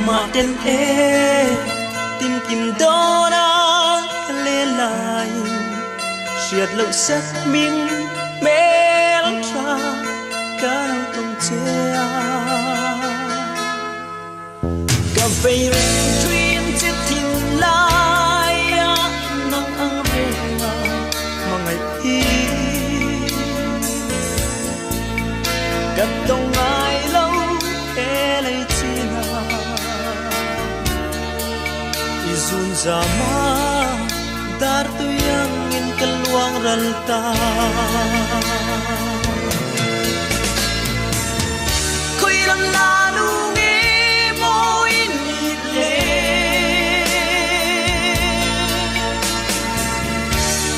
Mah ten e tin kim dawna ka len laiin hriat loh sak hming hmel tha ka lo tawng che a. Ka vei reng thin che thin laia nang ang renga hmangaih hi ka tawng ngai lo he lei china i zun zama dar tui angin ka luang ral ta. Khawi lam la nu nge maw i nih le?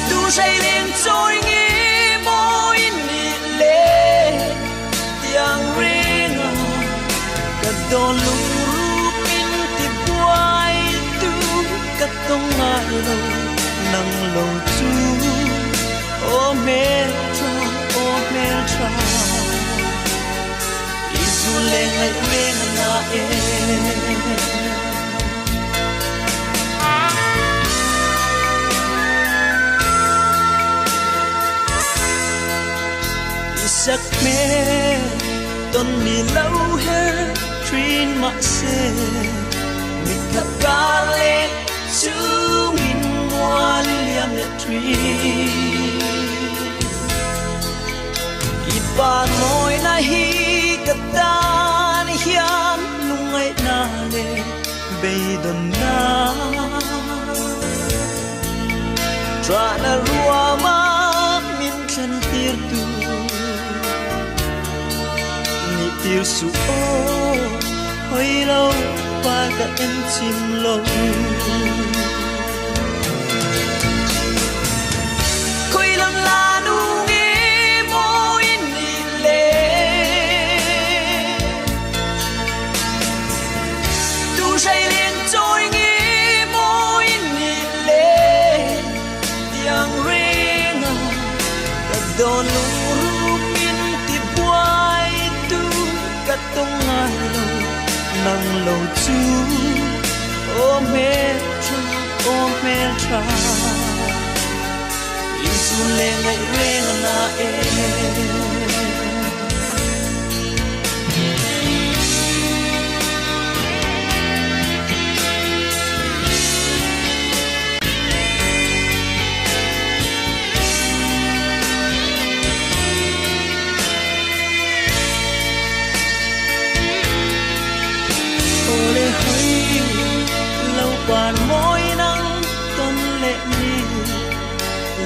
Tu hrei leng chawi nge maw i nih le? Tiang renga ka dawn lungrup in ti buai tu ka tawng ngai lo nang lo chu aw hmel tha aw hmel tha i zu leng ngaih reng a na e. I sak hmel tawn ni lo her thin mahse mitthla ka leh chungin mual liam leh thin. I pa mawina hi ka tan hian lungngaihna leh beidawnna Trahna ruama min thlen tir tu Nih tir suh aw hawi lo par ka en chim lo. Khawi lam la nu nge maw i nih le? Tu hrei leng chawi nge maw i nih le? Tiang renga ka dawn lungrup in ti buai tu ka tawng ngai lo nang lo chu aw hmel tha aw hmel tha i zun le ngaih reng a na e. Aw le hawi lo par mawi nang tawn leh ni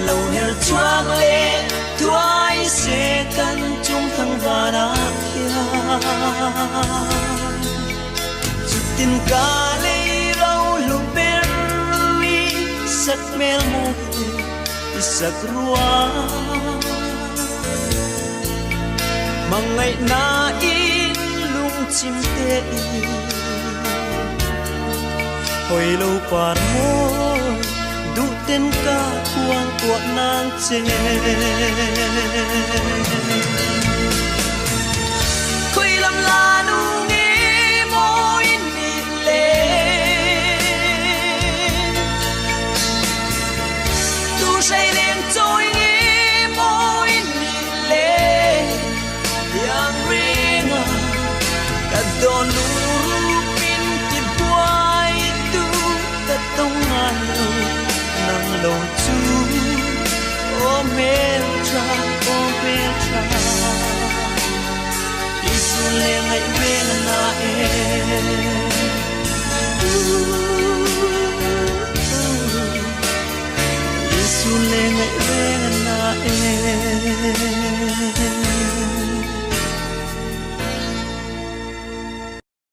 lo her chhuak leh thuai se kan chung thang vanah hian chutin ka lei ro hlu ber i sak hmel mawi i sak ruang hmangaihna in lungchim te in hawi lo par mawi duh ten ka kuang kuah nang che. Khawi lam la nu nge maw i nih le? Tu hrei leng chawi nge maw i nih le? Tiang renga ka dawn lungrup in ti buai tu ka tawng ngai lo nang lo chu aw hmel tha aw hmel tha i zun le ngaih reng a na e. I zun le ngaih reng a na e.